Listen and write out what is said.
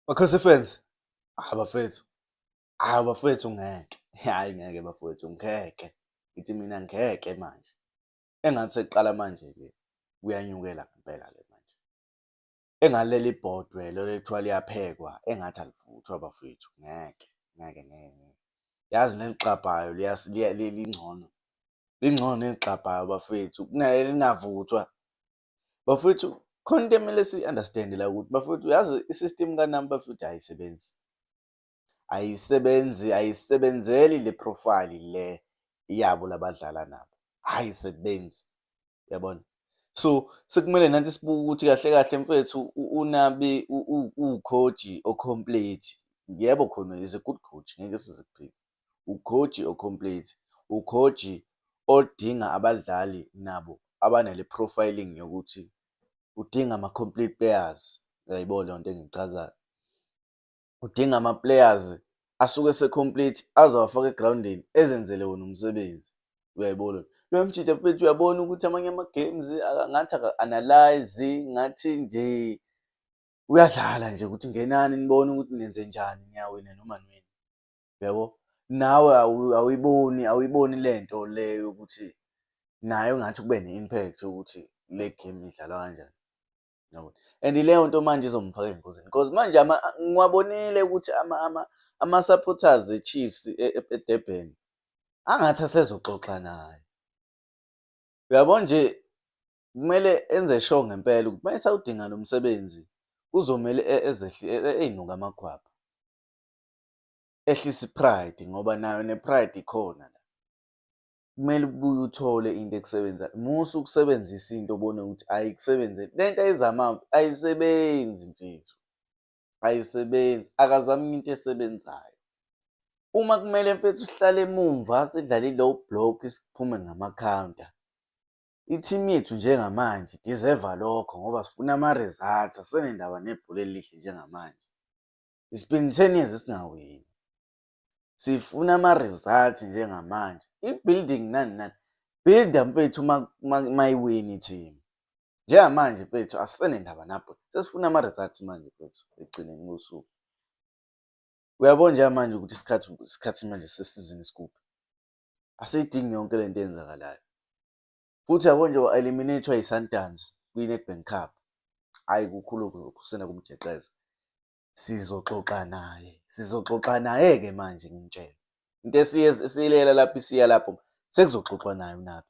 Makhosi fans, ah bafethu, ah bafethu ngeke, hhayi ngeke bafowethu ngeke, ngithi mina ngeke manje. Engathi sekuqala manje-ke kuyanyukela ngempela-ke manje. Engaleli bhodwe lelo ekuthiwa liyaphekwa engathi alivuthwa bafethu, ngeke, ngeke ngeke ngeke. Yazi neligxabhayo lingcono, lingcono neligxabhayo bafethu kunaleli elingavuthwa. Bafowethu, khona into emele siyi-understand-e la ukuthi bafowethu yazi i-system kaNabi bafowethu ayisebenzi. Ayisebenzi, ayisebenzeli le profile le yabo labadlala nabo. Ayisebenzi, uyabona? So sekumele nathi sibuke ukuthi kahle kahle mfethu uNabi uwu-coach o-complete. Yebo khona is a good coach, ngeke size kuphike. U-coach o-complete, u-coach odinga abadlali nabo abanale profiling yokuthi udinga ama-complete players. Uyayibona leyo nto engiyichazayo? Udinga ama-players asuke ese-complete azowafaka egrawundini ezenzele wona umsebenzi. Uyayibona? Loyo mjita mfethu uyabona ukuthi amanye ama-games ngathi aka-analyse, ngathi nje uyadlala nje ukuthi ngenani nibone ukuthi nenzenjani, niyawina noma aniwini. Uyabo? Nawe awuyiboni awuyiboni le nto le yokuthi nayo engathi kube ne-impact yokuthi le game idlalwa kanjani. Yabo? And leyo nto manje izomfaka engozini because manje ngiwabonile ukuthi ama-supporters e-Chiefs eDurban angathi asezoxoxa naye. Uyabo nje kumele enze sure ngempela ukuthi uma esawudinga lo msebenzi kuzomele ey'nuke amakhwapha. Ehlise i-pride ngoba nayo ne-pride ikhona la. Kumele ubuye uthole into ekusebenzayo. Musa ukusebenzisa into obone ukuthi ayikusebenzeli. Le nto ayizamayo ayisebenzi mfethu, ayisebenzi. Akazami into esebenzayo. Uma kumele mfethu sihlale emumva sidlale i-low block siphume ngama-counter. I-team yethu njengamanje i-deserve-a lokho ngoba sifuna ama-results, asisenendaba nebhola elihle njengamanje. It's been 10 years singawini. Sifuna ama-results njengamanje. I-building nani nani, build-a mfethu uma iwina i-team. Njengamanje mfethu asisenendaba nabhola, sesifuna ama-results manje mfethu ekugcineni kosuku. Uyabona njengamanje ukuthi isikhathi isikhathi manje sesizini sikuphi? Asiyidingi yonke lento eyenzakalayo. Futhi yabo nje wa-eliminate-wa yi-Sundowns kwi-Nedbank Cup. Hhayi kukhulu kusena kumjeqeza. Sizoxoxa naye, sizoxoxa naye-ke manje ngimtshele. Into esiyilela lapho isiya lapho sekuzoxoxwa naye uNabi.